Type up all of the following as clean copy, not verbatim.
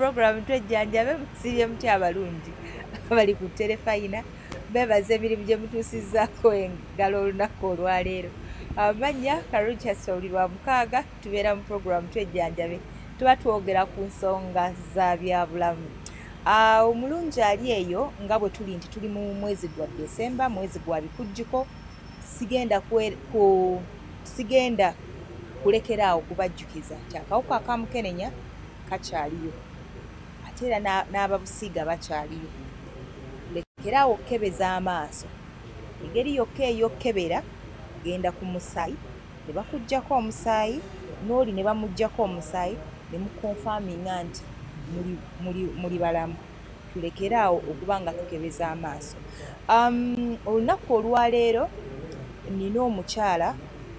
Program Twejjanjabe. Musibye mutya abalungi abali ku terefayina? Bebaza emirimu gye mutuusizzaako engalo olunaku olwaleero. Amannya Karungi. Buli lwa mukaaga tubeera mu program Twejjanjabe, tuba twogera ku nsonga za byabulamu. Omulungi ali eyo, nga bwe tuli nti tuli mu mwezi gwa Desemba, mwezi gwa bikujjuko, sigenda kulekeraawo kubajjukiza nti akawuka akamukenenya kakyaliyo, ate era n'ababusiiga bakyaliyo. Lekeraawo okukebeza amaaso. Engeri yokka ey'okkebera, genda ku musaayi ne bakuggyako omusaayi, n'oli ne bamuggyako omusaayi, ne muconfirminga nti muli balamu. Tulekere awo okuba nga tukebeza amaaso. Olunaku olwaleero nina omukyala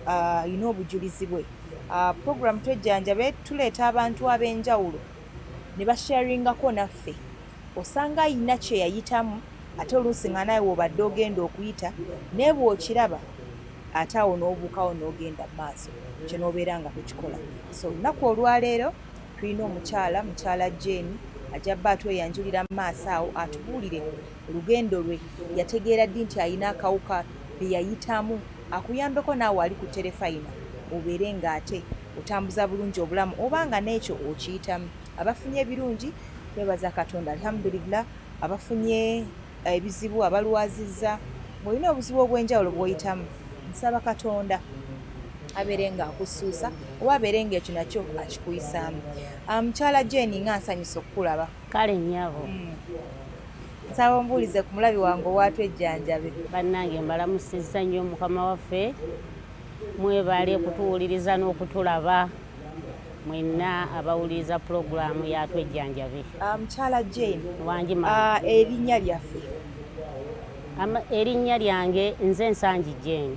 alina obujulizi bwe. Program Twejjanjabe tuleeta abantu ab'enjawulo ne basharingako naffe. Osanga ayina kye yayitamu, ate oluusi nga naawe w'obadde ogenda okuyita, naye bw'okiraba ate awo n'obuukawo n'ogenda mu maaso, kye n'obeera nga tokikola. So olunaku olwaleero tulina omukyala, mukyala Jane, ajja bba atweyanjulira mu maaso awo, atubuulire olugendo lwe, yategeera ddi nti alina akawuka, bye yayitamu, akuyambeko naawe ali ku terefayina obeere ng'ate otambuza bulungi obulamu oba nga n'ekyo okiyitamu. Abafunye ebirungi, twebaza Katonda, alhamdulillah. Abafunye ebizibu, abalwazizza, ng'olina obuzibu obw'enjawulo bw'oyitamu, nsaba Katonda abeere nga akussuusa oba abeere nga ekyo nakyo akikuyisaamu. Mukyala Jane, nga nsanyusa okukulaba. Kale nnyabo. Nsaba ombuulize ku mulabi wange owatwejjanjabe. Bannange, mbalamusizza nnyo Mukama waffe. Mwebale kutuwuliriza n'okutulaba mwenna abawuliriza pulogulaamu ya Twejjanjabe. Mukyala Jane, Wangi ma. Erinnya lyaffe? Erinnya lyange nze Nsangi Jane,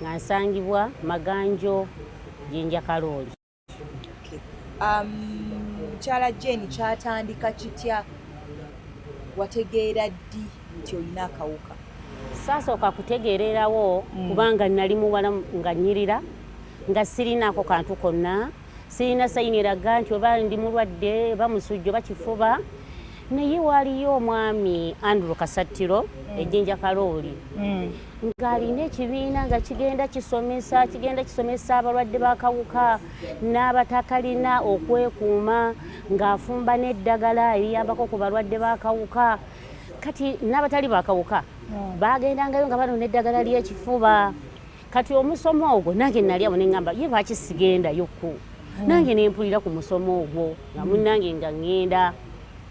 nga nsangibwa Maganjo, Jinja Kalooli. Okay. Mukyala Jane, kyatandika kitya? Wategeera ddi nti olina akawuka? Saasooka kutegeererawo, kubanga nali muwala nga nnyirira, nga sirinaako kantu konna, sirina sign eraga nti oba ndi mulwadde, oba musujja, oba kifuba. Naye waaliyo omwami Andrew Kasattiro ejjinja Kalooli, ng'alina ekibiina nga kigenda kisomesa, kigenda kisomesa abalwadde b'akawuka n'abatakalina okwekuuma, ng'afumba n'eddagala eriyambako ku balwadde b'akawuka. Kati n'abatali bakawuka bagendangayo nga banona eddagala ly'ekifuba. Kati omusomo ogwo nange nali awo neŋŋamba, ye lwaki sigendayo nange nempulira ku musomo ogwo? Nga munnange nga ŋŋenda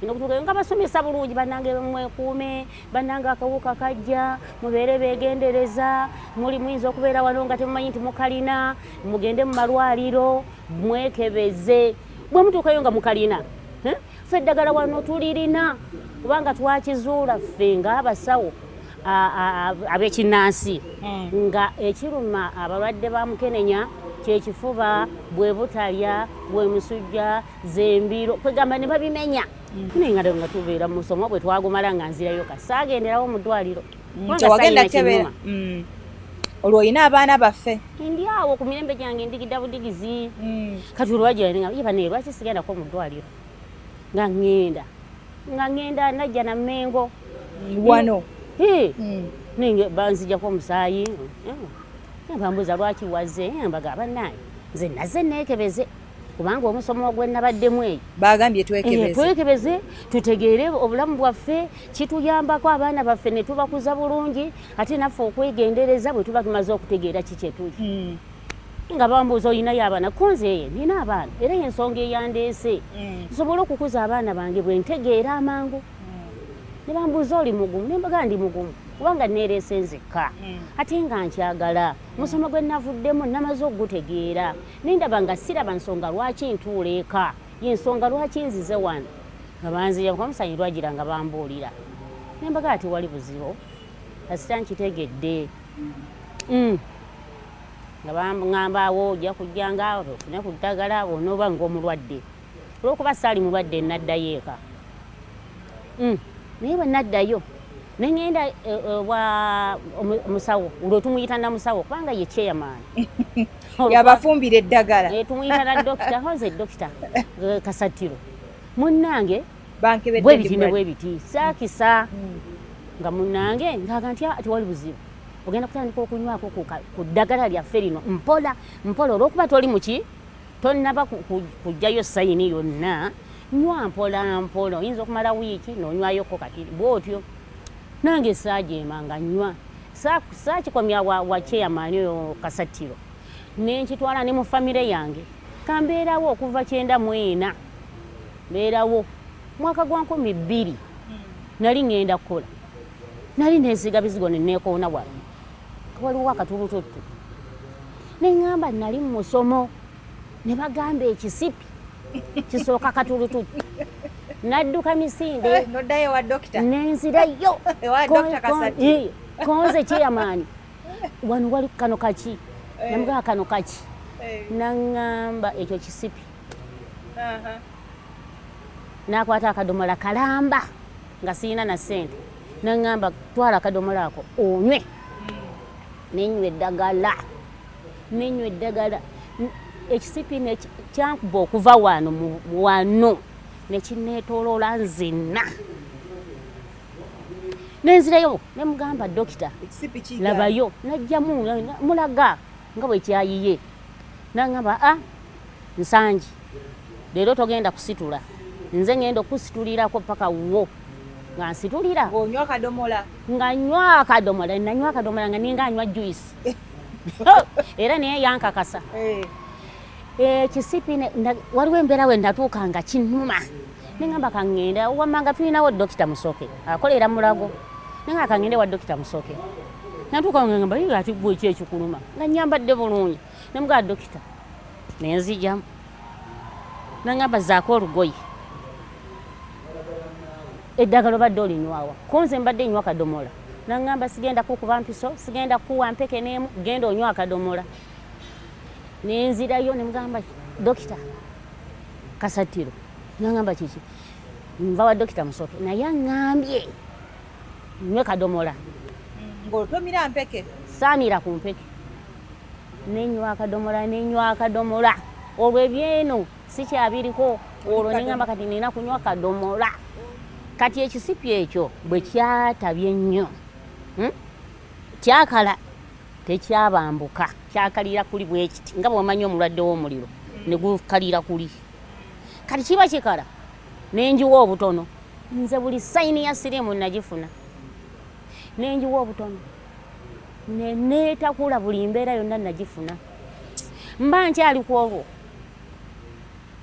okutuukayo nga basomesa bulungi: "Bannange, mwekuume, bannange, akawuka kajja, mubeere beegendereza, muli muyinza okubeera wano nga temumanyi nti mukalina, mugende mu malwaliro mwekebeze, bwe mutuukayo nga mukalina, eh? Ffe eddagala wano tulirina, kubanga twakizuula ffe ng'abasawo ab'ekinnansi nga ekiruma abalwadde ba mukenenya kyekifuba, bwe butalya, bwe musujja, zembiro, kwegamba ne babimenya." Naye nga tubeera mu musomo, bwe twagumala nga nzirayo, kasaagenderawo mu ddwaliro. Kubanga Tewagenda sayina kebera? Kinnuma. Olwo olina abaana baffe? Ndi awo ku mirembe gyange, ndigida budigizi. Kati olwagira nga ye bane, lwaki sigendako mu ddwaliro? Nga ŋŋenda najja na Mmengo. Wano? Hee. Ninge banzijjako omusaayi. Bambuuza, "Lwaki wazze?" Mbaga, "Bannange, nze nazze neekebeze, kubanga omusomo gwe nabaddemu eyo Bagambye twekebeze." Twekebeze tutegeere obulamu bwaffe, kituyambako abaana baffe ne tubakuza bulungi, ate naffe okwegendereza bwe tuba tumaze okutegeera ki kye tuli. Nga bambuuza, "Olinayo abaana?" Kunze nina abaana, era yensonga eyandeese, nsobole okukuza abaana bange bwe ntegeera amangu. Ne bambuuza, "Oli mugumu?" Ne mbaga, "Ndi mugumu, kubanga neereese nzekka, ate nga nkyagala. Musomo gwe navuddemu namaze okugutegeera, nendaba nga siraba nsonga lwaki ntuula eka, yensonga lwaki nzize wano." Nga banzija omusanyi lwagira nga bambuulira, nembaga ati wali buzibu, kasita nkitegedde. Nga baŋŋamba, awo ojja kujjanga ofune ku ddagala onooba ng'omulwadde. Olwokuba saali mulwadde, naddayo eka. Naye bwe naddayo neŋŋenda bwa omusawo, olwo tumuyita namusawo kubanga ye chairman. Yabafumbira eddagala. Tumuyita na dokita, honze dokita Kasattiro. Munnange Bankebedde bwe ndi biti ne mulwadde. bwe biti saakisa. Nga munnange ngaaga nti, "Ah, tewali buzibu, ogenda kutandika okunywako ku ddagala lyaffe lino mpola mpola, olwokuba toli muki, tonnaba kuggyayo sign yonna, nywa mpola mpola, oyinza okumala wiiki n'onywayoko." Kati bwotyo nange saajeema nga nywa. Saakikomya wa chairman oyo Kasattiro, nenkitwala ne mu famire yange. Kambeerawo okuva 94, mbeerawo mwaka gwa 2000. Nali ŋŋenda kukola, nali neesiga bizigo neneekoona wano, waliwo akatulututtu, neŋŋamba nali mu musomo ne bagamba ekisipi kisooka katulututtu, nadduka misinde. Eh, noddayo wa dokita. Nenzirayo. Ewa Dr. Kasati. Konze chairman, wano wali kano kaki? Namugamba, "Kano kaki?" Naŋŋamba, "Ekyo kisipi." Nakwata akadomola kalamba nga sirina na ssente, naŋŋamba, "Twala akadomola ako onywe." Nenywa eddagala, nenywa eddagala. Ekisipi kyankuba okuva wano wano nekineetoloola nzenna. Nenzirayo nemugamba, "Dokita." Ekisipi kigaana. "Labayo." Najjamu mulaga nga bwe kyayiye. Naŋŋamba, "A Nsangi, leero togenda kusitula, nze ŋŋenda okusitulirako paka wo." Nga nsitulira. Ng'onywa akadomola. Nga nywa akadomola. Nanywa akadomola nga ninga anywa juice, era naye yankakasa. Ekisipi waliwo embeera we natuuka nga kinnuma, neŋamba kaŋŋende wamma nga tulinawo Dokita Musoke akolera Mulago, neŋamba kaŋŋende wa Dokita Musoke. Natuuka nga ngamba, "Ye, ati gwe ki ekikuluma?" Nga nyambadde bulungi, nemugamba, "Dokita," nenzijjamu. Naŋamba, "Zaako olugoye, eddagala obadde olinywawa?" Kunze mbadde nywa kadomola. Naŋamba, "Sigenda kukuba mpiso, sigenda kukuwa mpeke n'emu, genda onywa akadomola." Nenzirayo nemugamba, "Dokita Kasattiro." Naŋamba, "Kiki?" "Nva wa Dokita Musoke, naye aŋŋambye nywe kadomola." Ng'otomira mpeke. Saamira ku mpeke, nenywa akadomola, nenywa akadomola. Olwo ebyeno sikyabiriko olwo, neŋamba kati nina kunywa kadomola. Kati ekisipi ekyo bwe kyatabye ennyo, Kyakala tekyabambuka, kyakalira kuli bwekiti nga bwomanyi omulwadde w'omuliro ne gukalira kuli. Kati kiba kikala nenjiwa obutono. Nze buli sign ya siriimu nagifuna, nenjiwa obutono, neneetakula buli mbeera yonna nagifuna. Mba nkyali ku olwo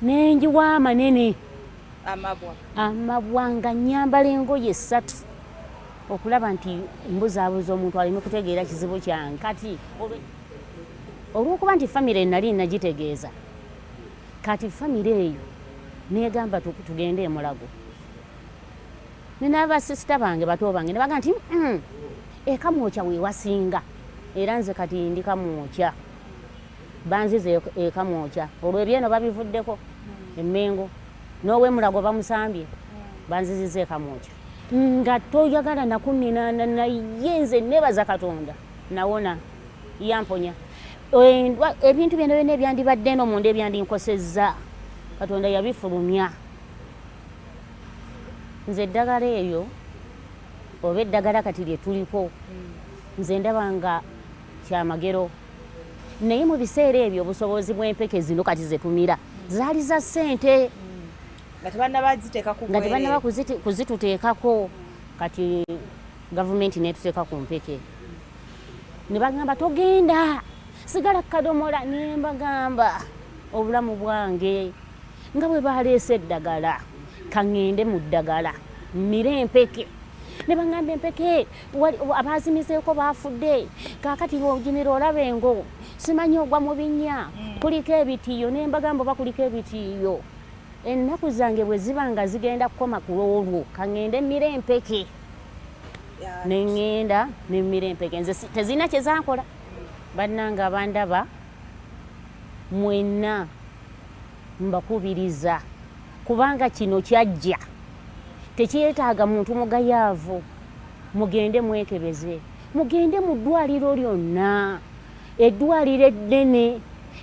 nenjiwa amanene. Amabwa. Amabwa, nga nyambala engoye ssatu okulaba nti mbuzaabuza omuntu aleme kutegeera kizibu kyange. Kati olw'okuba nti famire nali nagitegeeza, kati famire eyo negamba, "Tugende emulago." Nina basisita bange, bato bange, ne baga nti, "Ekamwokya weewasinga." Era nze kati ndi Kamwokya, banziza ekamwokya. Olwo ebyeno babivuddeko emmengo n'owemulago bamusambye, banziziza ekamwokya nga toyagala nakuninaana. Naye nze nebaza Katonda, nawona, yamponya. Ebintu byonna byonna ebyandibadde eno munda ebyandinkosezza, Katonda yabifulumya. Nze eddagala eryo oba eddagala kati lye tuliko, nze ndaba nga kyamagero. Naye mu biseera ebyo obusobozi bw'empeke zino kati zetumira zaali za ssente. Nga tebannaba ziteeka ku Nga tebannaba bwereere. Kuzituteekako. Kati gavumenti netuteeka ku mpeke, ne bagamba, "Togenda, sigala kadomola." Ne mbagamba, "Obulamu bwange nga bwe baleese eddagala, kaŋŋende mu ddagala mmire empeke." Ne baŋŋamba, "Empeke abaazimizeeko baafudde, kaakati bw'ogimira olaba engo, simanyi ogwa mu binnya, kuliko ebitiiyo." Ne mbagamba, "Oba kuliko ebitiiyo, ennaku zange bwe ziba nga zigenda kukoma ku olwo, kaŋŋende mmire empeke." Neŋŋenda nemmira empeke. Nze tezirina kye zankola. Bannange abandaba mwenna, mbakubiriza, kubanga kino kyajja tekyetaaga muntu mugayaavu. Mugende mwekebeze, mugende mu ddwaliro lyonna, eddwaliro eddene.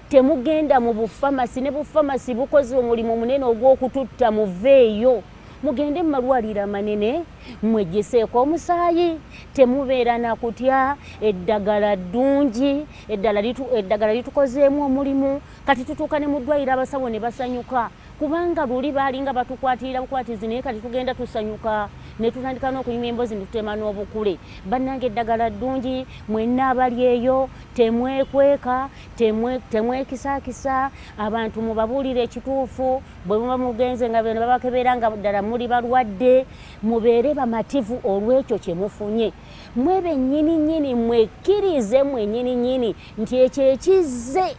Temugenda mu bufamasi, ne bufamasi bukoze omulimu munene ogw'okututta. Muveeyo mugende mu malwaliro amanene, mwegyeseeko omusaayi, temubeera nakutya. Eddagala ddungi, eddagala litukozeemu omulimu. Kati tutuuka ne mu ddwaliro, abasawo ne basanyuka, kubanga luli baalinga batukwatirira bukwatizi, naye kati tugenda tusanyuka ne tutandika n'okunyumya emboozi ne tutema n'obukule. Bannange, eddagala ddungi. Mwenna abali eyo temwekweka, temwekisaakisa. Abantu mubabuulire ekituufu. Bwe muba mugenze nga beno babakebera nga ddala muli balwadde, mubeere bamativu olw'ekyo kye mufunye. Mwe bennyini nnyini mwekkirize mwennyini nnyini nti ekyo ekizze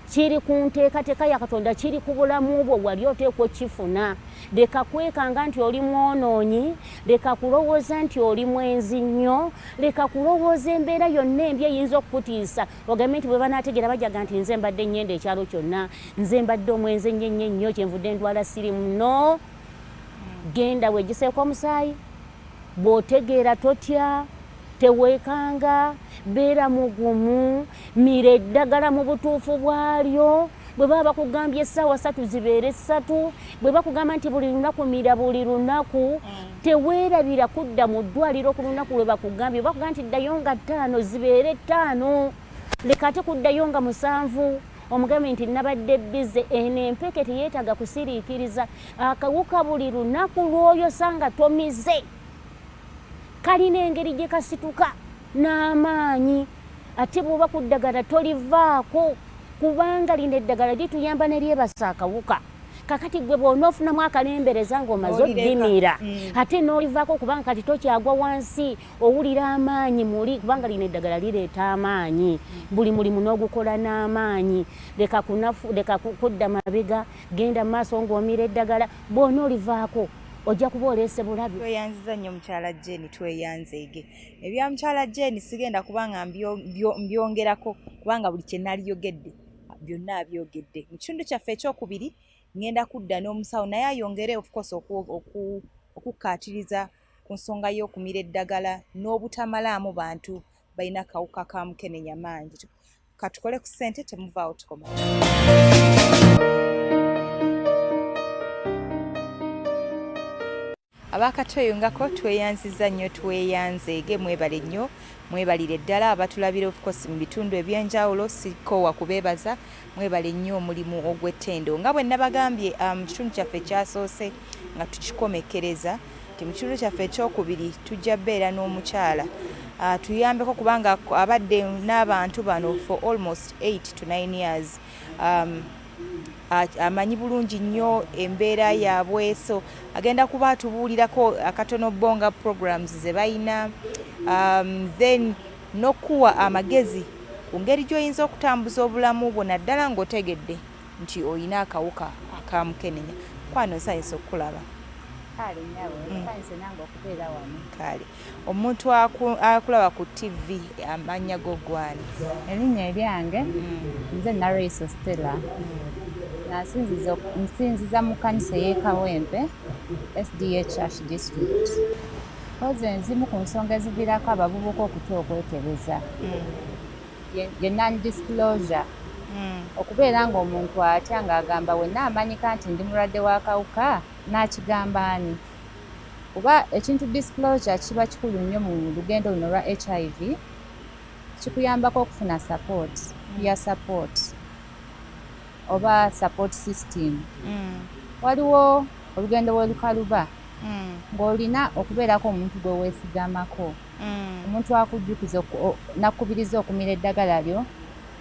kiri ku nteekateeka ya Katonda, kiri ku bulamu bwo, wali oteekwa okifuna. Leka kwekanga nti oli mwonoonyi, leka kulowooza nti oli mwenzi nnyo, leka kulowooza embeera yonna embi eyinza okukutiisa, ogambe nti bwe banaategeera bajaga nti nze mbadde nnyenda ekyalo kyonna, nze mbadde omwenzi ennyo ennyo ennyo, kyenvudde ndwala sirimu. No, genda weegiseeko omusaayi. Bw'otegeera totya, teweekanga, beera mugumu, mira eddagala mu butuufu bwalyo. Bwe baba bakugambye essaawa 3, zibeere 3. Bwe bakugamba nti buli lunaku, mira buli lunaku. Teweerabira kudda mu ddwaliro ku lunaku lwe bakugambye. Bakugamba nti ddayo nga 5, zibeere 5. Leka ate kuddayo nga 7, omugambe nti nabadde busy. Eno empeke teyeetaaga kusiriikiriza. Akawuka buli lunaku lw'oyosa nga tomize, kalina engeri gye kasituka n'amaanyi. Ate bw'oba ku ddagala tolivaako, kubanga lino eddagala lituyamba ne lyebasa akawuka. Kakati gwe bw'onoofunamu akalembereza ng'omaze oddimira, ate n'olivaako, kubanga kati tokyagwa wansi, owulira amaanyi muli, kubanga lino eddagala lireeta amaanyi. Buli mulimu n'ogukola n'amaanyi. Leka kunafu, leka kudda mabega, genda mu maaso ng'omira eddagala. Bw'onoolivaako ojja kuba oleese bulabe. Tweyanziza nnyo, mukyala Jeni, tweyanzeege. Ebya mukyala Jeni sigenda kubanga mbyongerako, kubanga buli kye naliyogedde byonna abyogedde. Mu kitundu kyaffe ekyokubiri ngenda kudda n'omusawo, naye ayongere of course okukkaatiriza ku nsonga y'okumira eddagala n'obutamalaamu bantu balina akawuka ka mukenenya mangi. Katukole ku ssente, temuvaawo, tukoma. Abakatweyungako tweyanziza nnyo, tweyanzeege, mwebale nnyo, mwebalire ddala. Abatulabira of course mu bitundu ebyenjawulo, sikoowa kubeebaza, mwebale nnyo omulimu ogw'ettendo. Nga bwe nabagambye mu kitundu kyaffe ekyasoose nga tukikomekkereza nti mu kitundu kyaffe ekyokubiri tujja beera n'omukyala tuyambeko, kubanga abadde n'abantu bano for almost 8 to 9 years, amanyi bulungi nnyo embeera yaabwe. So agenda kuba atubuulirako akatono bonga programs ze balina, then n'okuwa amagezi ku ngeri gy'oyinza okutambuza obulamu bwo, naddala ng'otegedde nti oyina akawuka akamukenenya. Kwano nsanyusa okukulaba. Kale nnyabo, nsanyuse nange okubeera wano. Kale, omuntu akulaba ku TV, amannya go gwani? Erinnya eryange nze Nareiso Stella. Nsinziza mu kkanisa ey'e Kawempe SDA Church District. Koze enzimu ku nsonga eziviirako abavubuka okutya okwekebeza ye non disclosure, okubeera ng'omuntu atya ng'agamba wenna amanyika nti ndi mulwadde w'akawuka, n'akigamba ani? Kuba ekintu disclosure kiba kikulu nnyo mu lugendo luno lwa HIV. Kikuyambako okufuna support, peer support oba support system. Waliwo olugendo we lukaluba ng'olina okubeerako omuntu gwe weesigamako, omuntu akujjukiza nakukubiriza okumira eddagala lyo,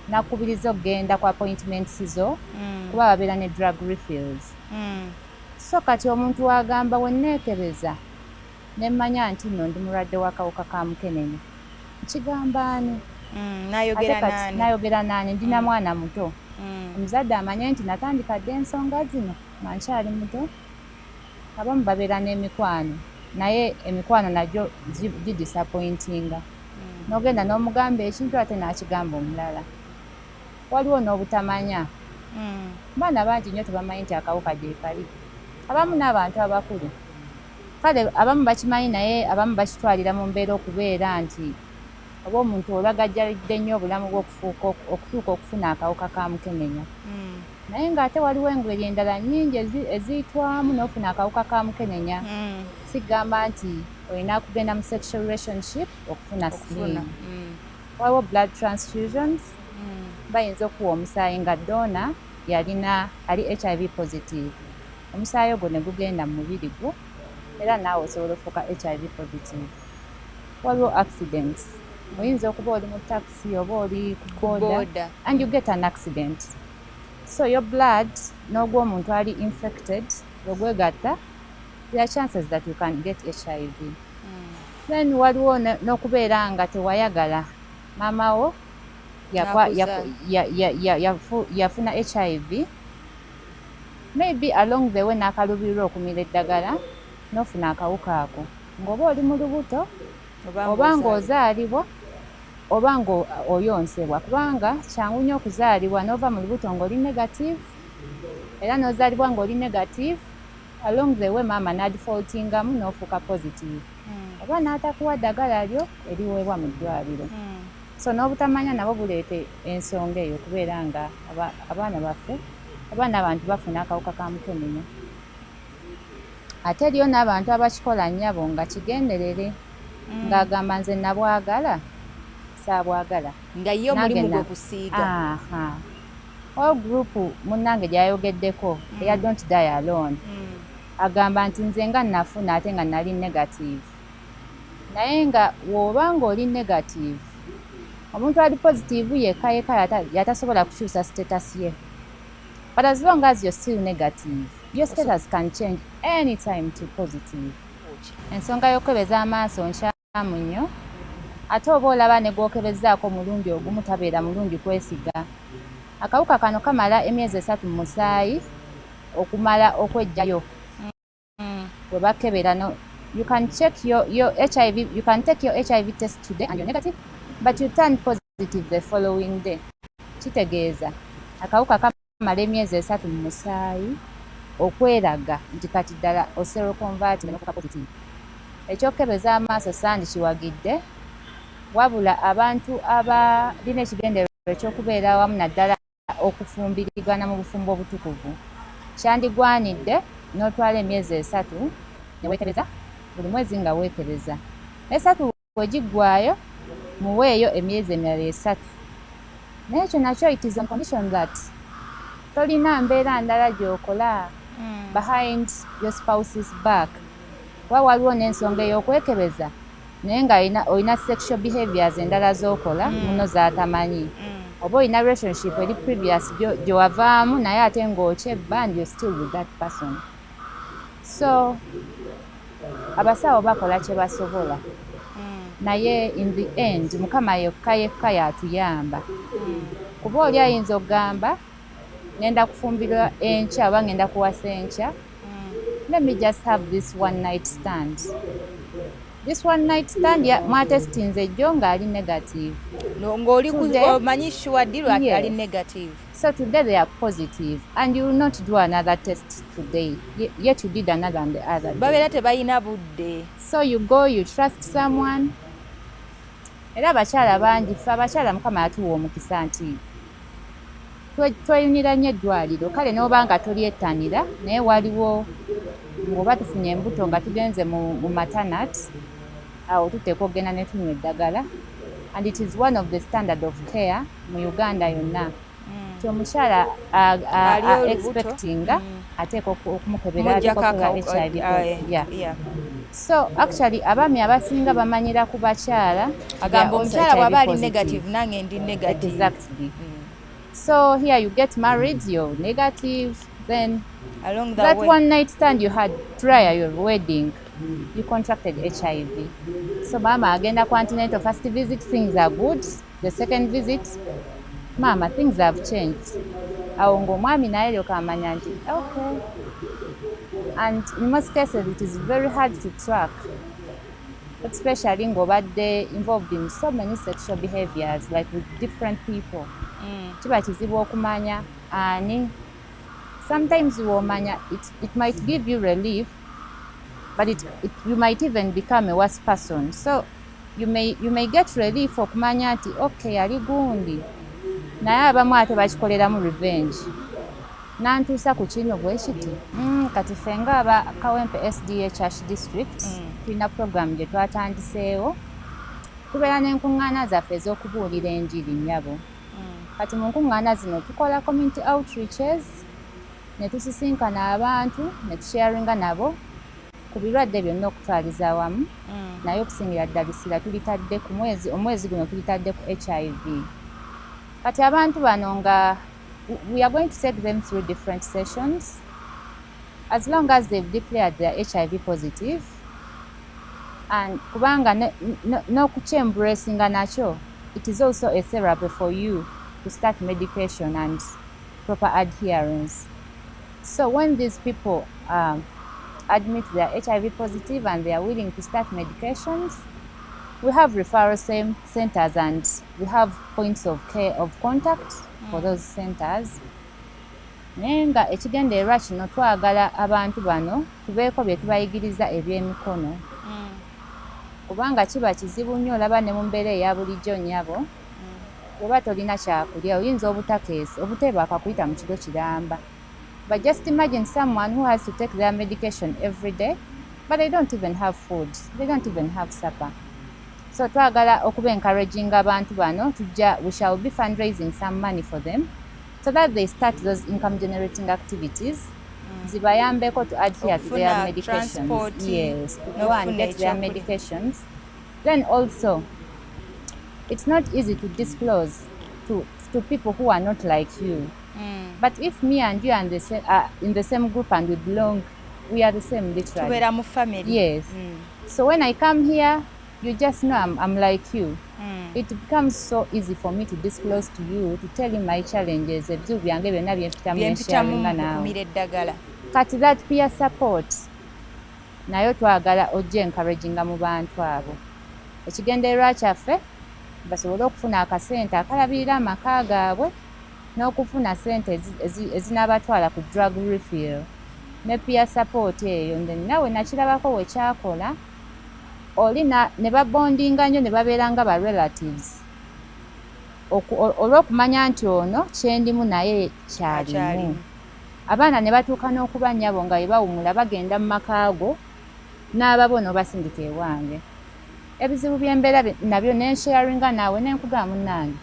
nakukubiriza okugenda ku appointments zo, kuba babeera ne drug refills. So kati omuntu wagamba, wenneekebeza ne mmanya nti nno ndi mulwadde w'akawuka ka mukenenya, nkigamba ani? Nayogera naani? Nayogera naani? Ndina mwana muto, omuzadde amanye nti natandika dda ensonga zino nga nkyali muto. Abamu babeera n'emikwano, naye emikwano nagyo gidisappointinga, n'ogenda n'omugamba ekintu ate n'akigamba omulala. Waliwo n'obutamanya. Baana bangi nnyo tebamanyi nti akawuka gye kali. Abamu n'abantu abakulu, kale abamu bakimanyi, naye abamu bakitwalira mu mbeera okubeera nti Oba omuntu olagajjalidde nnyo obulamu bwe okufuuka okutuuka okufuna akawuka ka mukenenya. Naye ng'ate waliwo engeri endala nnyingi eziyitwamu n'ofuna akawuka ka mukenenya. Sigamba nti olina kugenda mu sexual relationship okufuna siriimu. Waliwo blood transfusions. Bayinza okuwa omusaayi nga donor yalina ali HIV positive, omusaayi ogwo ne gugenda mu mubiri gwo, era naawe osobola ofuuka HIV positive. Waliwo accidents. Oyinza okuba oli mu taxi oba oli ku boda and you get an accident, so your blood n'ogw'omuntu ali infected ogwegatta, there are chances that you can get HIV. Then waliwo n'okubeera nga tewayagala, maama wo yafuna HIV, maybe along the way n'akaluubirira okumira eddagala n'ofuna akawuka ako ng'oba oli mu lubuto oba ng'ozaalibwa oba ng'oyonsebwa, kubanga kyangu nnyo okuzaalibwa n'ova mu lubuto ng'oli negative, era n'ozaalibwa ng'oli negative, along the way maama n'adefaultingamu n'ofuuka positive oba n'atakuwa ddagala lyo eriweebwa mu ddwaliro. So n'obutamanya nabo buleeta ensonga eyo okubeera nga abaana baffe oba n'abantu bafuna akawuka ka mukenenya. Ate eriyo n'abantu abakikola, nnyabo, nga kigenderere, ng'agamba, "Nze nabwagala, saabwagala." Nga ye omulimu gwe kusiiga. O group munnange gyayogeddeko eya Don't Die Alone agamba nti nze nga nafuna ate nga nali negative, naye nga bw'oba ng'oli negative, omuntu ali positive yekka yekka yatasobola kukyusa status ye, but as long as you're still negative, your status can change anytime to positive. Ensonga y'okukebeza amaaso nkyamu nnyo, ate oba olaba ne gwokebezaako omulundi ogumu tabeera mulungi kwesiga. Akawuka kano kamala emyezi 3 mu musaayi okumala okwejjayo bwe bakebera. No, you can check your HIV, you can take your HIV test today and you're negative, but you turn positive the following day. Kitegeeza akawuka kamala emyezi 3 mu musaayi okweraga nti kati ddala oseroconvert nofuuka positive. Ekyokukebeza amaaso sandikiwagidde, wabula abantu abalina ekigendererwa ekyokubeera awamu, naddala okufumbirigana mu bufumbo obutukuvu, kyandigwanidde n'otwala emyezi 3 ne weekebeza buli mwezi nga weekebeza. 3 wegiggwayo, muweeyo emyezi emirala 3. Naye ekyo nakyo, it is on condition that tolina mbeera ndala gy'okola behind your spouse's back, kuba waliwo n'ensonga ey'okwekebeza naye nga olina sexual behaviors endala z'okola muno z'atamanyi, oba olina relationship eri previous gye wavaamu naye ate ng'okyebba and you're still with that person. So abasawo bakola kye basobola, naye in the end Mukama yekka yekka yatuyamba, kuba oli ayinza okugamba, "Ngenda kufumbirwa enkya oba ngenda kuwasa enkya, let me just have this one night stand." This one night stand mwatestinze ejjo ng'ali negative. Ng'oli omanyi sure ddi lwaki ali negative. So today they are positive and you will not do another test today, yet you did another and the other day. Babeera tebalina budde. So you go, you trust someone. Era abakyala bangi, ffe abakyala Mukama yatuwa omukisa nti tweyunira nnyo eddwaliro. Kale n'oba nga tolyettanira, naye waliwo ng'oba tufunye embuto nga tugenze mu maternity, awo tuteekwa okugenda ne tunywa eddagala, and it is one of the standard of care mu Uganda yonna ti omukyala expectinga ateekwa okumukebera HIV. So actually abaami abasinga bamanyira ku bakyala. Agamba omukyala bw'aba ali negative, nange ndi negative. Exactly. So here you get married, you're negative, then along the that way, one night stand you had prior your wedding, you contracted HIV. So mama agenda ku antenatal, first visit things are good, the second visit, mama, things have changed. Awo ng'omwami naye lyoka amanya nti okay. And in most cases it is very hard to track, especially ng'obadde involved in so many sexual behaviors, like with different people. Kiba kizibu okumanya ani. Sometimes womanya it might give you relief, but you might even become a worse person. So You may get relief okumanya nti okay, yali gundi, naye abamu ate bakikoleramu revenge, nantuusa ku kino bwe kiti. Kati ffe nga aba Kawempe SDA Church District, tulina program gye twatandiseewo. Tubeera n'enkuŋŋaana zaffe ez'okubuulira enjiri, nnyabo. Kati mu nkuŋŋaana zino tukola community outreaches ne tusisinkana abantu ne tusharinga nabo ku birwadde byonna okutwaliza awamu, naye okusingira ddala essira tulitadde ku mwezi, omwezi guno tulitadde ku HIV. Kati abantu bano nga we are going to take them through different sessions as long as they've declared their HIV positive, and kubanga n'okukyembracinga nakyo, it is also a therapy for you to start medication and proper adherence. So when these people admit they are HIV positive and they are willing to start medications, we have referral centers and we have points of care of contact for those centers. Naye nga ekigendererwa kino, twagala abantu bano tubeeko bye tubayigiriza ebyemikono, kubanga kiba kizibu nnyo. Olaba ne mu mbeera eya bulijjo, nnyabo, bw'oba tolina kyakulya oyinza obutakeesa, obuteebaka kuyita mu kiro kiramba. But just imagine someone who has to take their medication every day, but they don't even have food, they don't even have supper. So twagala okuba encouraging abantu bano. Tujja, we shall be fundraising some money for them so that they start those income generating activities zibayambeko to adhere to their Okufuna medications. Transport, Yes, to go and n'okufuna get their ekyokulya. medications. Then also, it's not easy to disclose to people who are not like you. But if me and you are in the same group and we belong, we are the same literally. Tubeera mu family. Yes. So when I come here, you just know I'm like you. It becomes so easy for me to disclose to you, to tell you my challenges, ebizibu byange byonna byempitamu, byempitamu nensharinga naawe. Mukumira eddagala. Kati that peer support nayo twagala ojja encouraginga mu bantu abo. Ekigendererwa kyaffe basobole okufuna akasente akalabirira amaka gaabwe n'okufuna sente ezinaabatwala ku drug refill ne peer support eyo. Nze naawe nakirabako wekyakola oli ne babondinga nnyo ne babeera nga ba relatives, olw'okumanya nti ono kyendimu naye kyalimu. Akyalimu. Abaana ne batuuka n'okuba, nnyabo, nga bwe bawumula bagenda mu maka go n'ababo n'obasindika ewange. Ebizibu by'embeera nabyo nensharinga naawe, nenkugamba, munnange,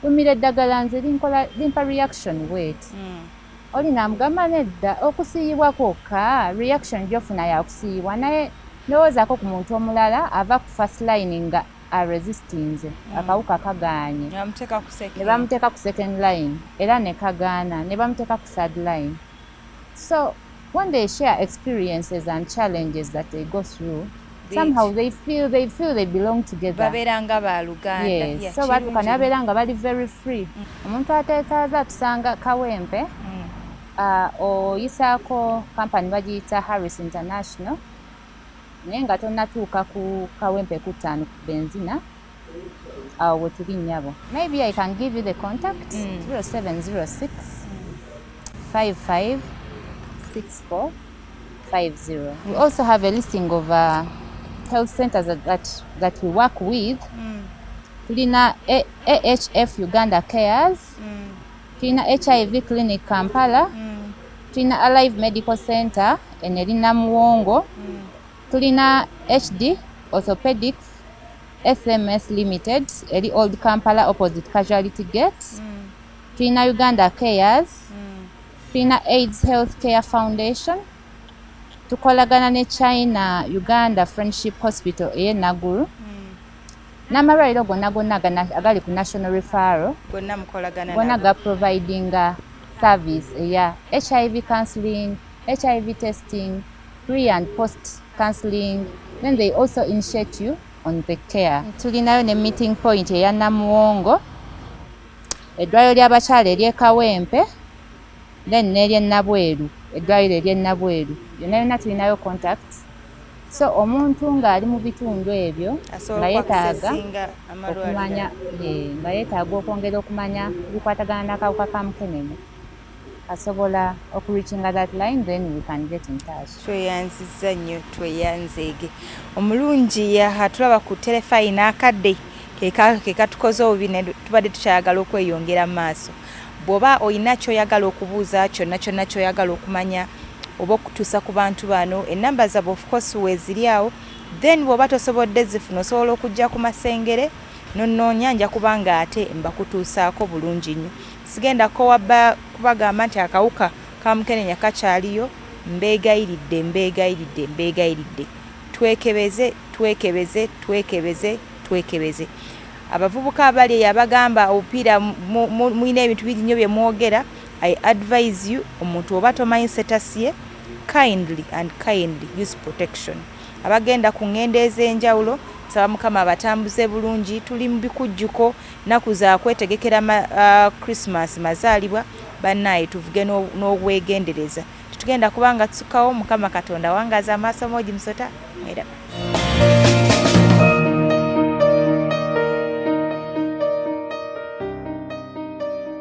lumira eddagala nze linkola limpa reaction bweti. Oli namugamba, nedda, okusiiyibwa kwokka reaction gy'ofuna yakusiiyibwa, naye ndowoozaako ku muntu omulala ava ku first line nga aresistinze, akawuka kagaanye. Ne bamuteeka ku second. Ne bamuteeka ku second line era ne kagaana, ne bamuteeka ku third line. So when they share experiences and challenges that they go through, somehow they feel they belong together. Babeera nga baluganda. Yes. Yeah, so batuuka ne kirungi. babeera nga bali very free. Omuntu ateetaaza tusanga Kawempe, oyisaako kampani bagiyita Harris International, naye nga tonnatuuka ku Kawempe ku ttaano ku benzina, awo we tuli, nnyabo. Maybe I can give you the contact. 0706 55 64 50. We also have a listing of health centers that we work with. Tulina AHF Uganda Cares, tulina HIV Clinic Kampala, tulina Alive Medical Center eno eri Namuwongo, tulina HD Orthopedics SMS Limited eri Old Kampala opposite Casualty Gate, tulina Uganda Cares, tulina AIDS Health Care Foundation, tukolagana ne China Uganda Friendship Hospital ey'e Naguru, n'amalwaliro gonna gonna agali ku national referral. Gonna mukolagana Gonna nabo. Ga providinga service eya HIV counseling, HIV testing, pre and post counseling. Then they also initiate you on the care. Tulinayo ne meeting point eya Namuwongo, eddwaliro ly'abakyala ery'e Kawempe, then n'ery'e Nabweru, eddwaliro ery'e Nabweru. Yonna yonna tulinayo contacts, so omuntu ng'ali mu bitundu ebyo asobola nga yeetaaga okuaccessinga amalwaliro. Okumanya, ye, nga yeetaaga okwongera okumanya bikwatagana n'akawuka ka mukenenya. Asobola okureachinga that line, then we can get in touch. Tweyanzizza nnyo, tweyanzeege omulungi. Yaha, tulaba ku terefayina akadde ke katukoze obubi, naye tubadde tukyayagala okweyongera mu maaso. Bw'oba olina kyoyagala okubuuza kyonna kyonna, kyoyagala okumanya oba okutuusa ku bantu bano, enamba zaabwe of course weeziri awo. Then bw'oba tosobodde zifuna, osobola okujja ku Masengere nonoonya, nja kubanga ate mbakutuusaako bulungi nnyo. Sigenda kowa kubagamba nti akawuka ka mukenenya kakyaliyo. Mbeegayiridde, mbeegayiridde, mbeegayiridde, twekebeze, twekebeze, twekebeze, twekebeze. Abavubuka abali eyo abagamba obupiira, mulina ebintu bingi nnyo bye mwogera, I advise you, omuntu oba tomanyi status ye, kindly and kindly use protection. Abagenda ku ŋŋendo ez'enjawulo, nsaba Mukama abatambuze bulungi. Tuli mu bikujjuko, nnaku za kwetegekera Christmas, mazaalibwa. Bannaaye, tuvuge n'obwegendereza. Tetugenda kubanga tusukkawo. Mukama Katonda wangaza amaaso moogi musota mweraba.